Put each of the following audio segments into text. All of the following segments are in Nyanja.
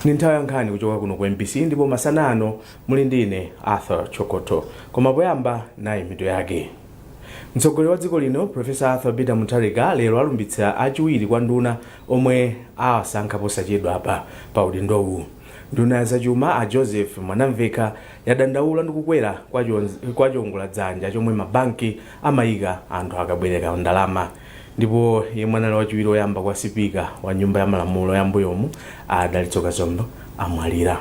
Ndi nthawi ya nkhani kuchoka kuno ku MBC, ndipo masana ano muli ndi ine Arthur Chokoto. Koma poyamba, nayi mitu yake. Mtsogoleri wa dziko lino, Professor Arthur Peter Mutharika, lero alumbitsa achiwiri kwa nduna omwe awasankha posachedwa apa pa udindowu. Nduna ya zachuma a Joseph Mwanamvekha yadandaula ndi kukwera kwa chiwongoladzanja chomwe mabanki amayika anthu akabwereka ndalama. Ndipo yemwe anali wachiwiri woyamba kwa sipika wa Nyumba ya Malamulo ya mbuyomu, a Dalitso Kazombo, amwalira.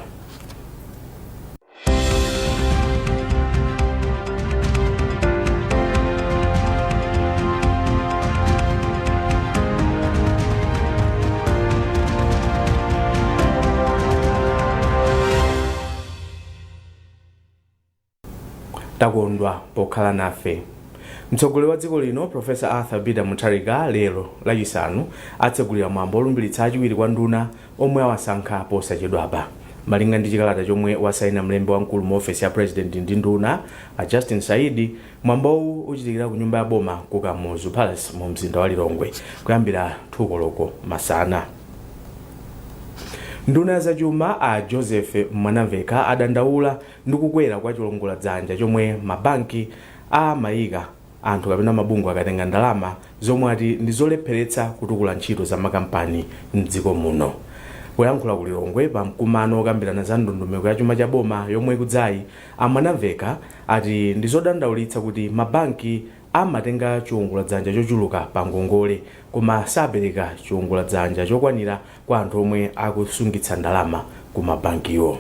Takondwa pokhala nafe. Mtsogoleri wa dziko lino, Professor Arthur Peter Mutharika, lero Lachisanu atsegulira mwambo olumbiritsa achiwiri kwa nduna omwe awasankha posachedwapa. Malinga ndi chikalata chomwe wasaina mlembi wamkulu mu ofesi ya President ndi nduna, a Justin Saidi, mwambowu uchitikira ku nyumba ya boma ku Kamuzu Palace mu mzinda wa Lilongwe kuyambira 2 koloko masana. Nduna ya zachuma a Joseph Mwanamvekha adandaula ndi kukwera kwa chiwongoladzanja chomwe mabanki amayika anthu kapena mabungwe akatenga ndalama, zomwe ati ndi zolepheretsa kutukula ntchito za makampani m'dziko muno. Poyankhula ku Lilongwe pa mkumano okambirana za ndondomeko ya chuma cha boma yomwe ikudzayi, a Mwanamvekha ati ndi zodandaulitsa kuti mabanki amatenga chiwongoladzanja chochuluka pa ngongole koma sapereka chiwongoladzanja chokwanira kwa anthu omwe akusungitsa ndalama ku mabankiwo.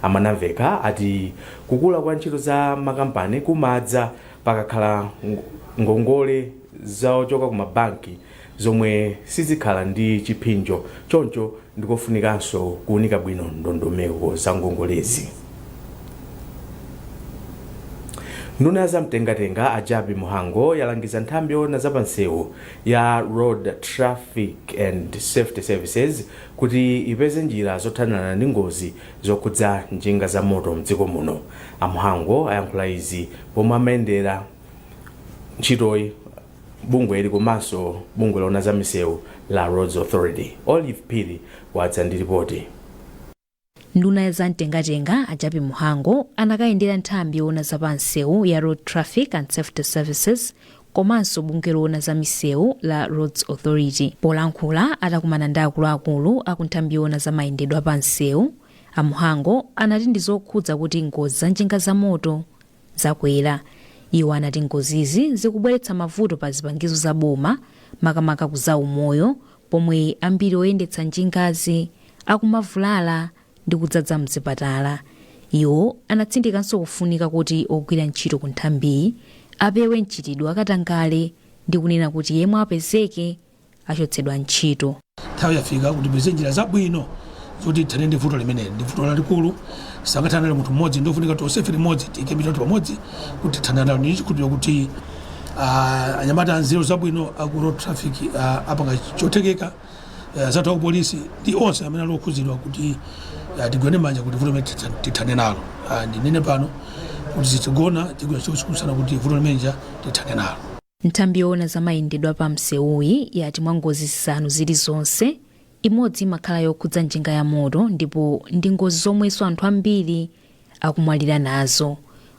A Mwanamvekha ati kukula kwa ntchito za makampani kumadza pakakhala ngongole zochoka ku mabanki zomwe sizikhala ndi chiphinjo, choncho ndikofunikanso kuunika bwino ndondomeko za ngongolezi. Nduna ya zamtengatenga a Jappie Mhango yalangiza nthambi yoona zapamsewu ya Road Traffic and Safety Services kuti ipeze njira zothanirana ndi ngozi zokhudza njinga za moto mdziko muno. A Mhango ayankhula izi pomwe amayendera ntchitoyi bungweli komanso bungwe loona za misewu la Roads Authority. Olive Phiri wadza ndi ripoti. Nduna ya zamtengatenga a Jappie Mhango anakayendera nthambi yoona za pamsewu ya Road Traffic and Safety Services komanso bungwe loona za misewu la Roads Authority. Polankhula atakumana ndi akuluakulu aku nthambi yoona za mayendedwe a pamsewu, a Mhango anati ndi zokhudza kuti ngozi za njinga za moto zakwera. Iwo anati ngozizi zikubweretsa mavuto pa zipangizo za boma, makamaka ku za umoyo, pomwe ambiri oyendetsa njingazi akumavulala ndi kudzadza mzipatala. Iwo anatsindikanso kufunika kuti ogwira ntchito ku nthambiyi apewe mchitidwe wakatangale ndi kunena kuti yemwe apezeke achotsedwa ntchito. Nthawi yafika kuti tipeze njira zabwino zoti tithane ndi vuto limeneli. Ndi vuto lalikulu, sangathane nalo munthu mmodzi. Ndofunika tonsefe limodzi tiike mitu yathu pamodzi kuti tithane nalo. Ndi chikhulupiriro kuti anyamata anzeru zabwino aku road traffic apanga chothekeka, anzathu aku polisi ndi onse amene ali okhudzidwa kuti tigwirane manja kuti vuto limene tithane nalo. Ndinene pano kuti sitigona, tigwira ntchito usiku usana kuti vuto limeneli tithane nalo. Nthambi yoona za mayendedwe a pamsewuyi yati mwa ngozi zisanu zilizonse, imodzi imakhala yokhudza njinga ya moto ndipo ndi ngozi zomwenso anthu ambiri akumwalira nazo.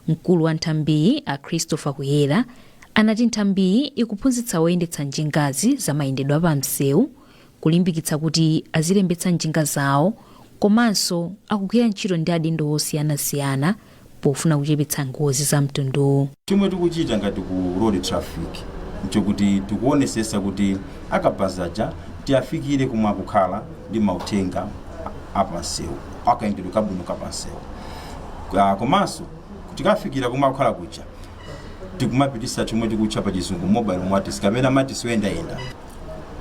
Mkulu wa nthambiyi a Christopher Kuyera anati nthambiyi ikuphunzitsa oyendetsa njingazi za mayendedwe a pamsewu, kulimbikitsa kuti azilembetsa njinga zawo komanso akugwira ntchito ndi adindo osiyanasiyana pofuna kuchepetsa ngozi za mtunduwu. Chomwe tikuchita ngati ku road traffic nchokuti tikuonesesa kuti akabaza aja tiafikire komwe akukhala ndi mauthenga apansewu, akayendedwe kabwino kapansewu. Komanso tikafikira komwe akukhala kuja, tikumapitisa chomwe tikutcha pa Chizungu mobile Matis kapena Matis yoyendayenda.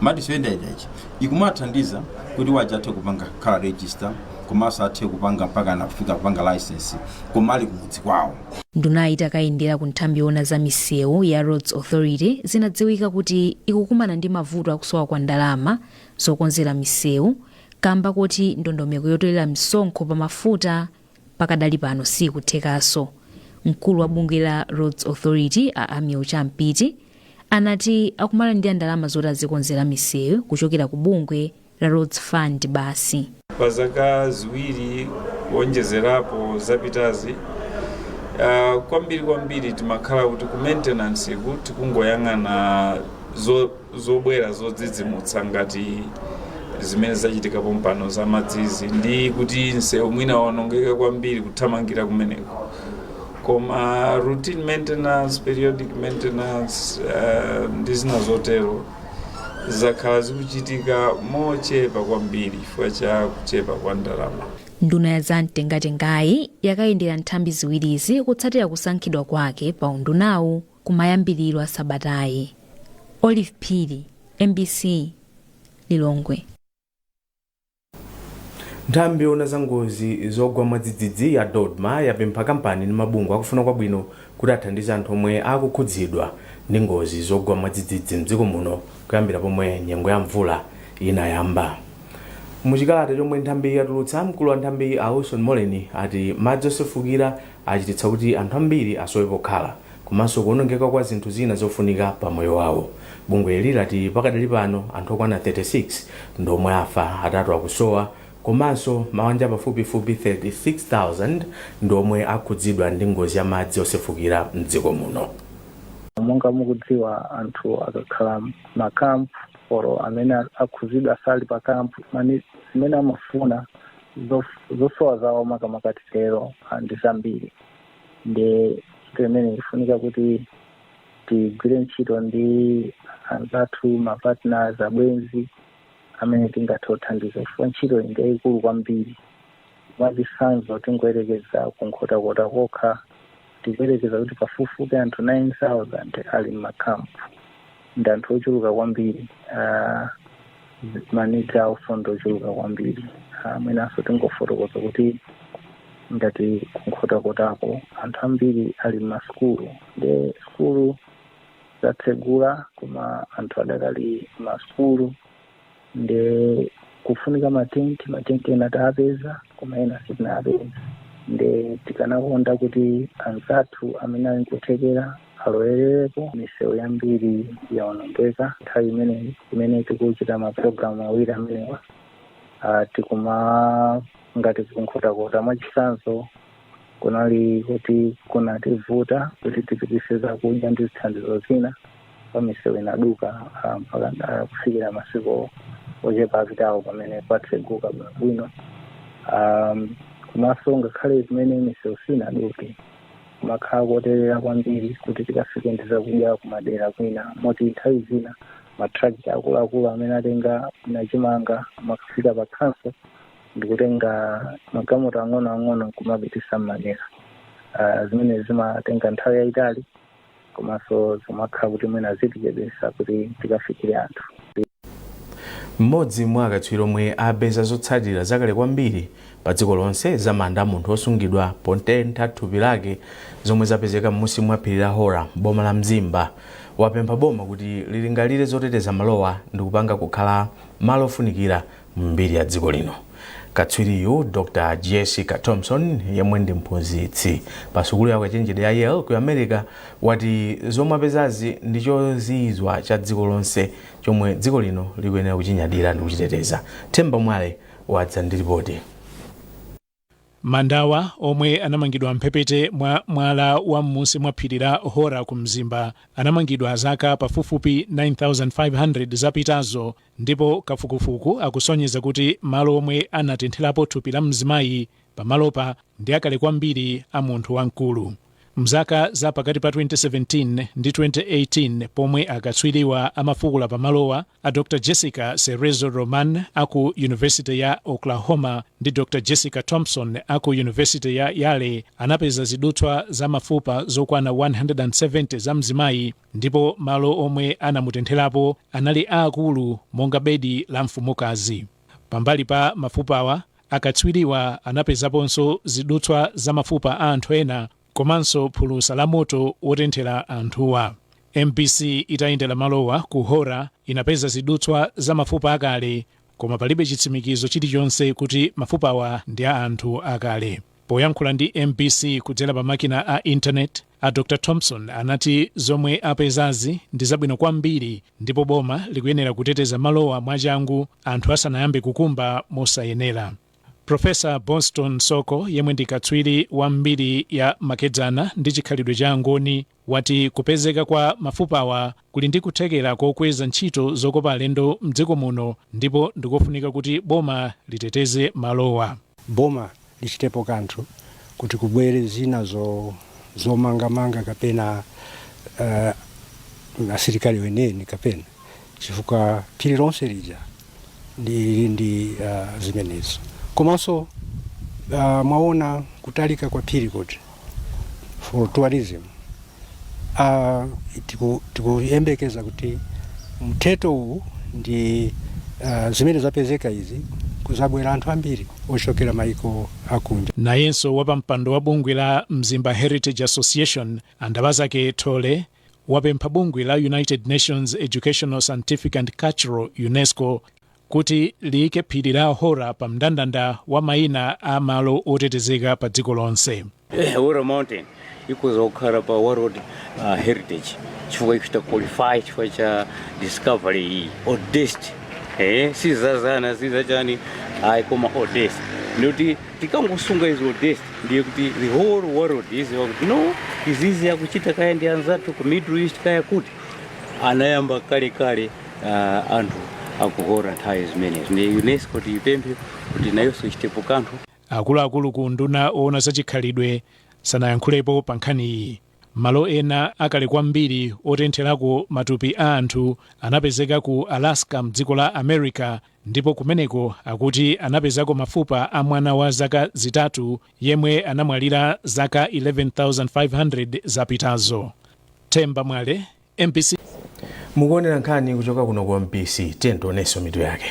Matis yoyendayenda ichi ikumathandiza kuti waja athe kupanga khala register, komanso athe kupanga mpaka anafika kupanga license koma ali kumudzi kwawo. Ndunayi itakayendera ku nthambi yoona za misewu ya Roads Authority, zinadziwika kuti ikukumana ndi mavuto akusowa kwa ndalama zokonzera misewu kamba koti ndondomeko yotolera misonkho pa mafuta pakadali pano sikuthekanso. Mkulu wa bungwe la Roads Authority a Amiel Champiti anati akumalandira ndalama zoti azikonzera misewu kuchokera ku bungwe la Roads Fund basi. Pa zaka 2 kuonjezerapo zapitazi, kwambiri kwambiri timakhala kuti ku maintenance ku tikungoyang'ana zobwera zodzidzimutsa ngati zimene zachitika pompano za madzizi, ndi kuti msewu mwina waonongeka kwambiri, kuthamangira kumeneko. Koma routine maintenance, periodic maintenance ndi zina zotero zakhala zikuchitika mochepa kwambiri chifukwa cha kuchepa kwa ndalama. Nduna ya zamtengatengayi yakayendera nthambi ziwirizi kutsatira kusankhidwa kwake pa undunawu kumayambiriro a sabatayi. Olive Phiri, MBC, Lilongwe. Nthambi yoona za ngozi zogwa mwadzidzidzi ya DoDMA yapempha kampani ndi mabungwe akufuna kwabwino kuti athandize anthu omwe akukhudzidwa ndi ngozi zogwa mwadzidzidzi mdziko muno kuyambira pomwe nyengo ya mvula inayamba. Muchikalata chomwe nthambi yatulutsa, mkulu wa nthambi a Wilson Moleni ati madzi osefukira achititsa kuti anthu ambiri asowe pokhala komanso kuonongeka kwa zinthu zina zofunika pa moyo wawo. Bungwe ili lati pakadali pano anthu okwana 36 ndomwe afa, 3 akusowa, komanso mabanja pafupifupi 36,000 ndomwe akhudzidwa ndi ngozi ya madzi osefukira mdziko muno. Monga mukudziwa, anthu akakhala makampu oro amene akhuzidwa asali pa kampu, mani zimene amafuna, zosowa zawo makamaka titero, ndi zambiri. Ndi ntchito imene ifunika kuti tigwire ntchito ndi anzathu, mapartners, abwenzi amene tingathe kuthandiza, chifukwa ntchito iyi ndi yayikulu kwambiri. Mwachitsanzo, tingoyerekeza kuNkhotakota kokha, tikuyerekeza kuti pafupifupi anthu 9000 ali mmakampu. Ndi anthu ochuluka kwambiri, maneeds awonso ndi ochuluka kwambiri. Mwinanso tingofotokoza kuti ngati kuNkhotakotako anthu ambiri ali mmasukulu, ndi sukulu zatsegula koma anthu adakali masukulu, ndi kufunika matenti. Matenti ena taapeza koma ena sitinapeza. Ndi tikanakonda kuti anzathu amene ali nkuthekera alowererepo. Misewu yambiri yaonongeka. Nthawi imeneyi imene tikuchita mapulogalamu awiri amenewa, tikuma ngati kuNkhotakota mwachitsanzo kunali kuti kunativuta kuti tipitise zakudya ndi zithandizo zina pa misewu inaduka, mpaka kufikira masiku ochepa apitawo pamene kwatseguka bwinobwino. Komanso ngakhale zimene misewu sinaduke, kumakhala koterera kwambiri kuti tikafike ndi zakudya kumadera kwina, moti nthawi zina matrakita akuluakulu amene atenga nachimanga amakafika pa council ndikutenga magalimoto ang'onoang'ono kumapitisa m'madera, zimene zimatenga nthawi yayitali komanso zimakhala kuti mwina zitichedwesa kuti tikafikire anthu. Mmodzi mwa akatswiri omwe apeza zotsatira zakale kwambiri pa dziko lonse za manda a munthu osungidwa potentha thupi lake zomwe zapezeka m'munsi mwa phiri la Hora, boma la Mzimba, wapempha boma kuti lilingalire zoteteza malowa ndi kupanga kukhala malo ofunikira mbiri ya dziko lino. Katswiriyu, Dr Jessica Thompson, yemwe ndi mphunzitsi pa sukulu ya ukachenjede ya Yale ku America, wati zomwe apezazi ndi chozizwa cha dziko lonse chomwe dziko lino likuyenera kuchinyadira ndi kuchiteteza. Themba Mwale wadza ndi ripoti. Mandawa omwe anamangidwa mphepete mwa mwala wa m'munsi mwa phiri la Hora ku Mzimba anamangidwa zaka pafupifupi 9500 zapitazo, ndipo kafukufuku akusonyeza kuti malo omwe anatentherapo thupi la mzimayi pamalopa ndi akale kwambiri a munthu wamkulu. Mzaka za pakati pa 2017 ndi 2018 pomwe akatswiriwa amafukula pamalowa, a Dr Jessica Cerezo Roman aku University ya Oklahoma ndi Dr Jessica Thompson aku University ya Yale anapeza zidutswa za mafupa zokwana 170 za mzimayi, ndipo malo omwe anamutentherapo anali aakulu monga bedi la mfumukazi. Pambali pa mafupawa, akatswiriwa anapezaponso zidutswa za mafupa a anthu ena komanso phulusa la moto wotenthera anthuwa. MBC itayendera malowa ku Hora inapeza zidutswa za mafupa akale, koma palibe chitsimikizo chilichonse kuti mafupawa ndi a anthu akale. Poyankhula ndi MBC kudzera pa makina a intaneti, a Dr Thompson anati zomwe apezazi ndi zabwino kwambiri ndipo boma likuyenera kuteteza malowa mwachangu anthu asanayambe kukumba mosayenera. Profesa Boston Soko, yemwe ndi katswiri wa mbiri ya makedzana ndi chikhalidwe cha Angoni, wati kupezeka kwa mafupawa kuli ndi kuthekera kokweza ntchito zokopa alendo mdziko muno, ndipo ndikofunika kuti boma liteteze malowa. Boma lichitepo kanthu kuti kubwere zina zomangamanga kapena asilikali weneni kapena, chifukwa phiri lonse lija ndi zimenezo. Komanso mwaona kutalika kwa phiri kuti for tourism tikuyembekeza kuti mtheto uwu ndi zimene zapezeka izi kuzabwera anthu ambiri ochokera maiko akunja. Nayenso wapampando wa bungwe la Mzimba Heritage Association, Andabazake Thole, wapempha bungwe la United Nations Educational, Scientific and Cultural, UNESCO, kuti liyike phiri la Hora pa mndandanda wa mayina a malo otetezeka pa dziko lonse. Hora Mountain ikuza kukhala pa World Heritage chifukwa ikuchita qualify chifukwa cha discovery iyi oldest, sizazana sizachani ayi, koma oldest. Ndikuti tikangosunga izi oldest, ndiye kuti the whole world iziwa kuti no, izizi akuchita kaya ndi anzathu ku Middle East, kaya kuti anayamba kale kale anthu akuhora nthawi zimenezo. Ndi UNESCO tiyipemphe kuti nayonso ichitepo kanthu. Akuluakulu ku nduna oona zachikhalidwe sanayankhulepo pa nkhani iyi. Malo ena akale kwambiri otentherako matupi a anthu anapezeka ku Alaska mdziko la America, ndipo kumeneko akuti anapezako mafupa a mwana wa zaka 3 yemwe anamwalira zaka 11,500 zapitazo. Themba Mwale, MBC. Mukuonera nkhani kuchoka kuno ku MBC. Tionenso mitu yake.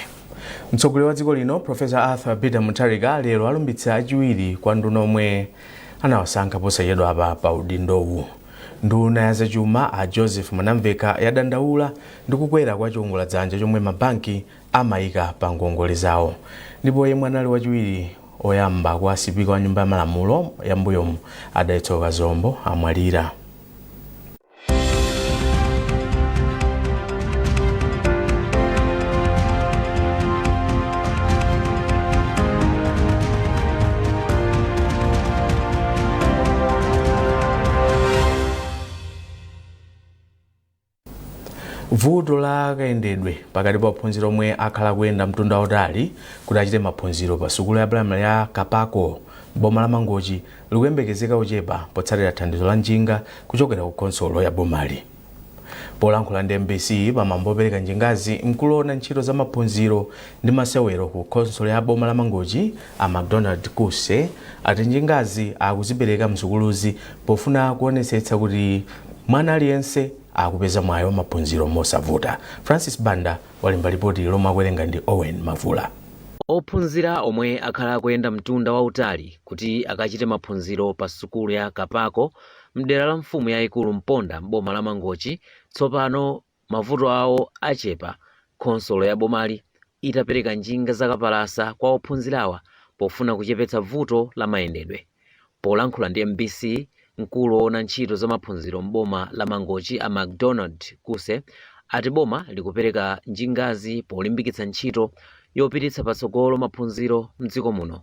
Mtsogoleri wa dziko lino, Profesa Arthur Peter Mutharika, lero alumbitsa achiwiri kwa nduna omwe anawasankha posachedwa apa pa udindowu. Nduna ya zachuma, a Joseph Mwanamveka, yadandaula ndi kukwera kwa chiwongoladzanja chomwe mabanki amayika pa ngongole zawo. Ndipo yemwe anali wachiwiri oyamba kwa sipika wa Nyumba ya Malamulo ya mbuyomu, a Dalitso Kazombo, amwalira. Vuto la kayendedwe pakati pa ophunzira omwe akhala kuyenda mtunda wautali kuti achite maphunziro pa sukulu ya primary ya Kapako, boma la Mangochi, likuyembekezeka kuchepa potsatira thandizo la njinga kuchokera ku khonsolo ya bomali. Polankhula ndi MBC pamwambo opereka njingazi, mkulu woona ntchito za maphunziro ndi masewero ku khonsolo ya boma la Mangochi, a McDonald Kuse, ati njingazi akuzipereka msukuluzi pofuna kuonetsetsa kuti mwana aliyense akupeza mwayi wa maphunziro mosavuta. Francis Banda walemba ripoti lomwe akuwerenga ndi Owen Mavula. Ophunzira omwe akhala akuyenda mtunda wautali kuti akachite maphunziro pa sukulu ya Kapako mdera la mfumu yayikulu Mponda m'boma la Mangochi, tsopano mavuto awo achepa khonsolo ya bomali itapereka njinga zakapalasa kwa ophunzirawa pofuna kuchepetsa vuto la mayendedwe. Polankhula ndi MBC, mkulu woona ntchito za maphunziro m'boma la Mangochi, a McDonald Kuse, ati boma likupereka njingazi polimbikitsa ntchito yopititsa patsogolo maphunziro mdziko muno.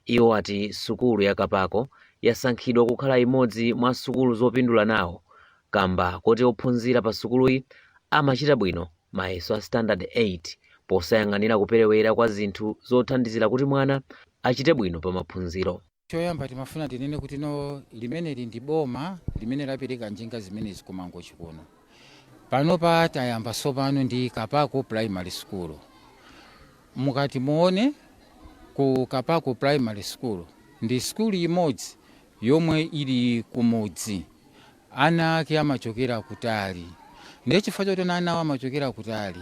Iwo ati sukulu ya Kapako yasankhidwa kukhala imodzi mwa sukulu zopindula nawo kamba koti ophunzira pa sukuluyi amachita bwino mayeso a Standard 8, posayang'anira kuperewera kwa zinthu zothandizira kuti mwana achite bwino pa maphunziro. Choyamba timafuna tinene kuti no, limeneli ndi boma limene lapereka njinga zimenezi ku Mangochi kuno. Panopa tayamba sopano ndi Kapako Primary School. Mukati muone ku Kapako Primary School, ndi skulu imodzi yomwe ili kumudzi, ana ake amachokera kutali. Ndiye chifukwa choti anawo amachokera kutali,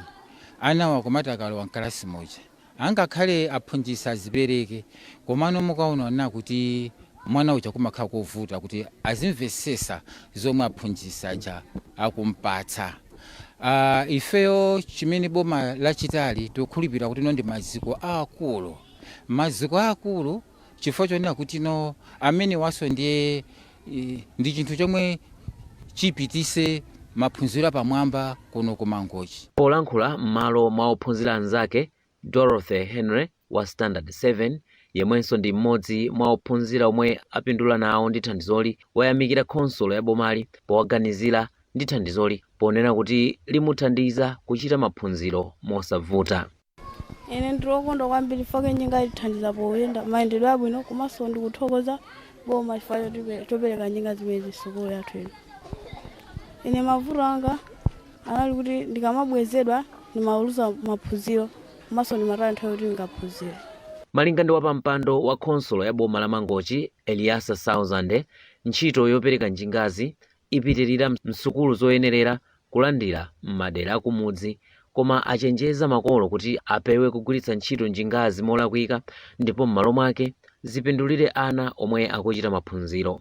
anawo akumati akalowa mkalasi moja, angakhale aphunzitsi azipereke, komano mukaona na kuti mwana uja kumakhala kovuta kuti azimvesesa zomwe aphunzitsi aja akumpatsa. Ifeyo chimene boma lachitali, tikukhulupirira kuti no, ndi maziko aakulu, maziko aakulu, chifukwa chonena kuti no, amene waso ndiye ndi chinthu chomwe chipitise maphunziro apamwamba kuno ku Mangochi. Polankhula m'malo mwa ophunzira anzake, Dorothy Henry wa Standard 7, Yemwenso ndi mmodzi mwa ophunzira omwe apindula nawo ndi thandizoli, wayamikira khonsolo ya bomali powaganizira ndi thandizoli, ponena kuti limuthandiza kuchita maphunziro mosavuta. Ine ndilokondwa kwambiri fake njinga ithandiza poyenda mayendedwe abwino, komanso ndikuthokoza boma chifukwa chopereka njinga zimenezi sukulu yathu ino. Ine mavuto anga anali kuti ndikamabwezedwa ndimaluza maphunziro, komanso ndimataya nthawi kuti ndingaphunzire. Malinga ndi wapampando wa khonsolo ya boma la Mangochi, Eliasa Sauzande, ntchito yopereka njingazi ipitirira msukulu zoyenerera kulandira m'madera akumudzi, koma achenjeza makolo kuti apewe kugwiritsa ntchito njingazi molakwika ndipo m'malo mwake zipindulire ana omwe akuchita maphunziro.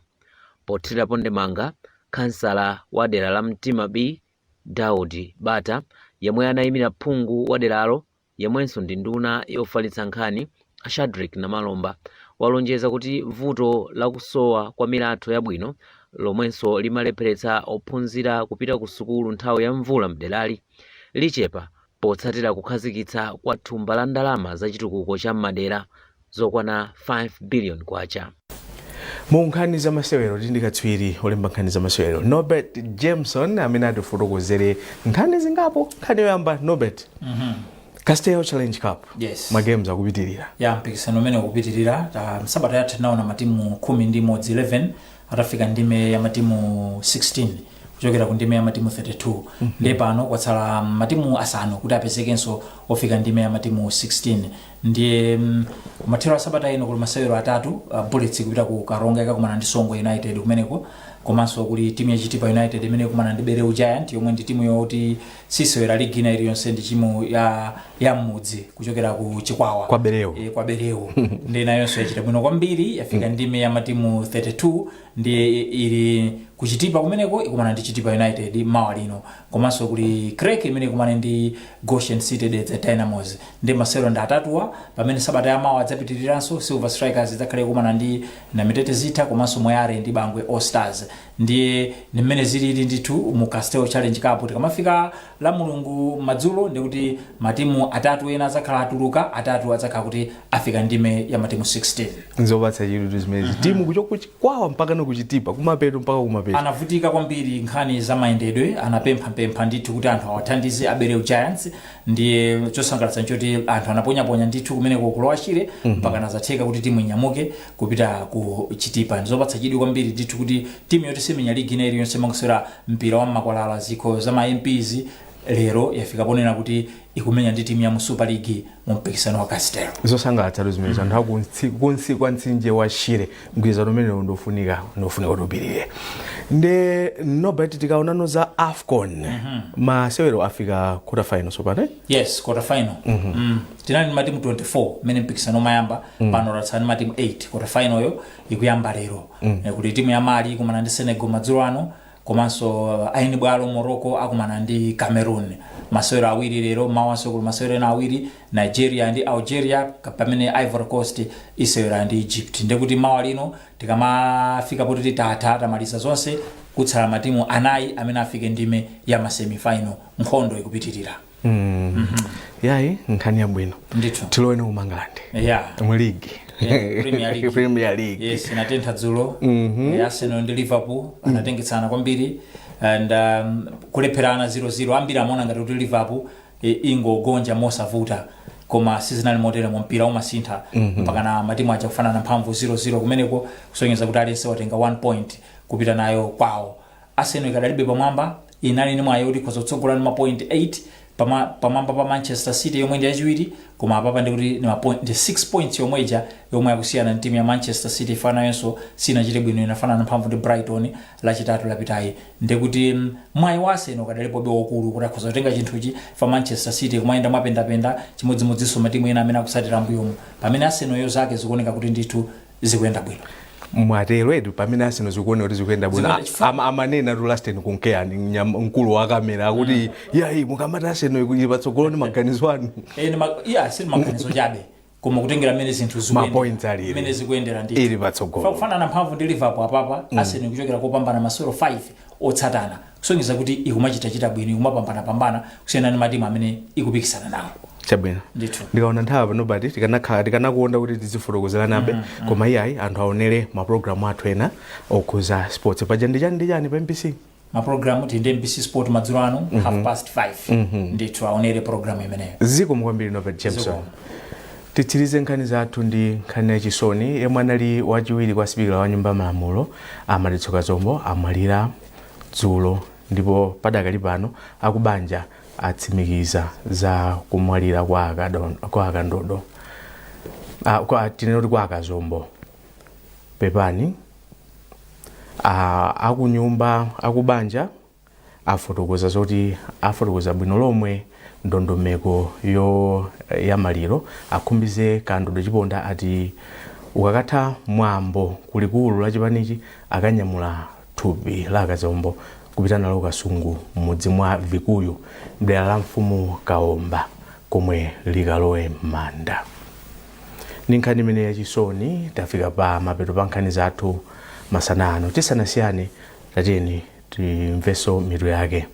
Pothirapo ndemanga, kansala wa dera la Mtima B, Daudi Bata, yemwe anayimira phungu wa deralo yemwenso ndi nduna yofalitsa nkhani, Shadrick Namalomba, walonjeza kuti vuto lakusowa kwa milatho yabwino lomwenso limalepheretsa ophunzira kupita ku sukulu nthawi ya mvula mderali lichepa potsatira kukhazikitsa kwa thumba la ndalama za chitukuko cha m'madera zokwana 5 billion kwacha. Mu nkhani za masewero, tili ndi katswiri olemba nkhani za masewero, Norbert Jameson, amene atifotokozere nkhani zingapo. Nkhani yoyamba, Norbert, Castel Challenge Cup. Yes. Magames akupitirira. Ya, mpikisano umene ukupitirira. Sabata yatha tinaona matimu 11, 11 atafika ndime ya matimu 16 kuchokera ku ndime ya matimu 32. Ndiye pano kwatsala matimu asanu kuti apezekenso ofika ndime ya matimu 16. Ndiye kumathero a sabata ino kuli masewero atatu. Bullets kupita ku Karonga, ikakumana ndi Songwe United kumeneko, komanso kuli timu ya Chitipa United imene ikumana ndi Bereu Giant, yomwe ndi timu yoti sisewera ligi ina iliyonse, ndi timu ya mmudzi kuchokera ku Chikwawa. Kwa Bereu. E, kwa Bereu. Ndi nayonso yachita bwino kwambiri, yafika ndime ya matimu 32, ndiye ili kuchitipa kumeneko, ikumana ndi Chitipa United mawa lino. Komanso kuli Creck imene ikumana ndi Goshen City Dedza Dynamos. Ndi masewero ndi atatuwa, pamene sabata ya mawa adzapitiriranso. Silver Strikers idzakhale ikumana ndi Namitete Zitha, komanso Moyale ndi Bangwe All Stars. Ndiye ndi mmene zilili ndithu mu Castel Challenge Cup. Tikamafika la Mulungu madzulo, ndikuti matimu atatu ena adzakhala atuluka, atatu adzakhala kuti afika ndime ya matimu 16. Nzopatsa chidwi zimenezi, timu kuchoka kuchikwawa mpaka nokuchitipa, kumapeto mpaka kumapeto. Anavutika kwambiri nkhani za mayendedwe, anapemphapempha ndithu kuti anthu awathandize a Bereu Giants. Ndiye chosangalatsa nchoti anthu anaponyaponya ndithu kumeneko kulowa Chile, mpaka nazatheka kuti timu inyamuke kupita ku Chitipa. Ndizopatsa chidwi kwambiri ndithu kuti timu yoti simenya ligi ina iliyonse, imangosewa mpira wa makwalala, zikho za ma MPs, lero yafika ponena kuti ikumenya ndi timu ya mu Super League mu mpikisano wa Castel. Zosangalatsa zimenezi. Anthu kunsi kwa mtsinje wa Shire, mgwirizano umenewo ndofunika kuti upirire. Nde Norbert, tikaonano za AFCON, masewero afika quarter final sopano, eh? Yes, quarter final. Tinali ndi matimu 24 mmene mpikisano umayamba. Pano tatsala ndi matimu 8. Quarter final yo ikuyamba lero. Kuti timu ya Mali ikumana ndi Senegal madzulo ano, komanso aini bwalo Morocco akumana ndi Cameroon. Masewero awiri lero. Mawanso kuli masewero ena awiri, Nigeria ndi Algeria, pamene Ivory Coast isewera ndi Egypt. Ndekuti mawa lino tikamafika poti tatha, tamaliza zonse, kutsala matimu anayi amene afike ndime ya ma semifinal. Nkhondo ikupitirira. Yayi, nkhani yabwino. Ndithu. Tilowene ku Mangalande mu ligi. Yeah, Premier League. Premier League. Yes, inatentha dzulo. Arsenal ndi Liverpool anatengetsana kwambiri and kulepherana 0-0. Ambiri amaona ngati kuti Liverpool ingogonja mosavuta, koma sizinali motere. Mpira umasintha. Mpaka na matimu aja kufanana mphamvu 0-0 kumeneko, kusonyeza kuti aliyense watenga 1 point kupita nayo kwawo. Arsenal ikadalibe pamwamba, inali ndi mwayi kuti ikhoza kutsogola ndi mapoint 8 pamwamba pa Manchester City yomwe ndi yachiwiri, koma apapa ndikuti ndi 6 points yomwe ija yomwe yakusiyana ndi timu ya Manchester City. Ifanayonso sinachite bwino, inafanana mphamvu ndi Brighton Lachitatu lapitayi. Ndikuti mwayi wa Arsenal ukadalipobe wokulu kuti akhoza kutenga chinthuchi fa Manchester City kumayenda mwapendapenda, chimodzimodzinso matimu ena amene akusatira mbuyomu, pamene Arsenal yo zake zikuoneka kuti ndithu zikuyenda bwino. Mwatero edu, pamene Arsenal zikuoneka kuti zikuyenda bwino. Zikuyenda. Amanena tu Laston Kunkeani, mkulu wa kamera, akuti yayi, mukamati Arsenal ili patsogolo ndi maganizo anu. Eh, iya, si maganizo chabe, koma kutengera mmene zinthu Ma points alili. Mmene zikuyendera ndithu. Ili patsogolo. Kufanana mphamvu ndi Liverpool apapa, Arsenal kuchokera kopambana masewero 5 otsatana, kusonyeza kuti ikumachitachita bwino, ikumapambanapambana kusiyana ndi matimu amene ikupikisana nawo. Chabwino. Ndithu. Ndikaona nthawi pano pati tikanakhala tikanakuonda kuti tizifotokozeranabe, koma iyayi, anthu aonere mapulogalamu athu ena okhuza sports. Paja ndi chani ndi chani pa MBC? Mapulogalamu tili ndi MBC Sport madzulo ano, 5:30. Ndithu, aonere programu imeneyo. Zikomo kwambiri, Norbert Jameson. Zikomo. Titsirize nkhani zathu ndi nkhani yachisoni. Yemwe anali wachiwiri kwa sipikala wa Nyumba ya Malamulo, a Madalitso Kazombo, amwalira dzulo, ndipo padakali pano akubanja atsimikiza za kumwalira kwa akandodo, tinene kuti kwa Akazombo, pepani. Akunyumba, akubanja afotokoza zoti afotokoza bwino lomwe ndondomeko yo ya maliro. Akhumbize Kandodo Chiponda ati ukakatha mwambo kulikulu la chipanichi, akanyamula thupi la Akazombo kupita nalo Kasungu, m'mudzi mwa Vikuyu, mdera la mfumu Kaomba, komwe likalowe m'manda. Ndi nkhani imene yachisoni tafika pa mapeto pa nkhani zathu masana ano. Tisanasiyane, tatiyeni timvenso mitu yake.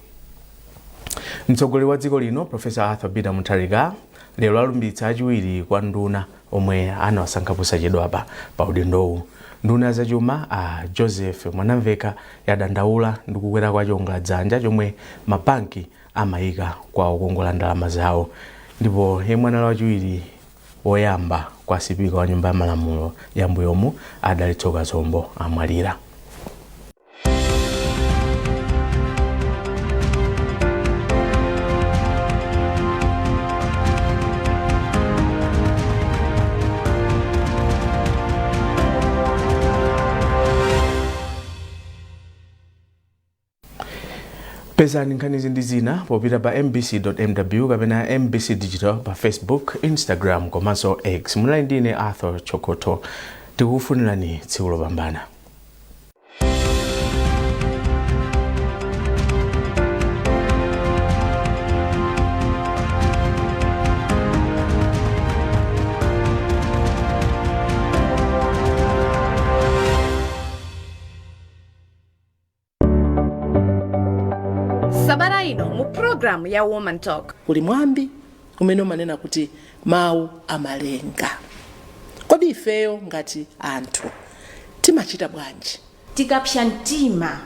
Mtsogoleri wa dziko lino, Profesa Arthur Peter Mutharika, lero alumbitsa achiwiri kwa nduna omwe anawasankha posachedwapa pa udindowu. Nduna zachuma, a Joseph Mwanamveka, yadandaula ndi kukwera kwa chiwongoladzanja chomwe mabanki amayika kwa okongola ndalama zawo. Ndipo yemwe anali wachiwiri woyamba kwa sipika wa Nyumba ya Malamulo ya mbuyomu, a Dalitso Kazombo, amwalira. Pezani nkhanizi ndi zina popita pa mbc.mw kapena MBC Digital pa Facebook, Instagram komanso X. Munali ndine Arthur Chokoto. Tikukufunirani tsiku lopambana. Sabata ino mu programu ya Woman Talk, kuli mwambi umene umanena kuti mawu amalenga. Kodi ifeyo ngati anthu timachita bwanji? Tikapsa mtima.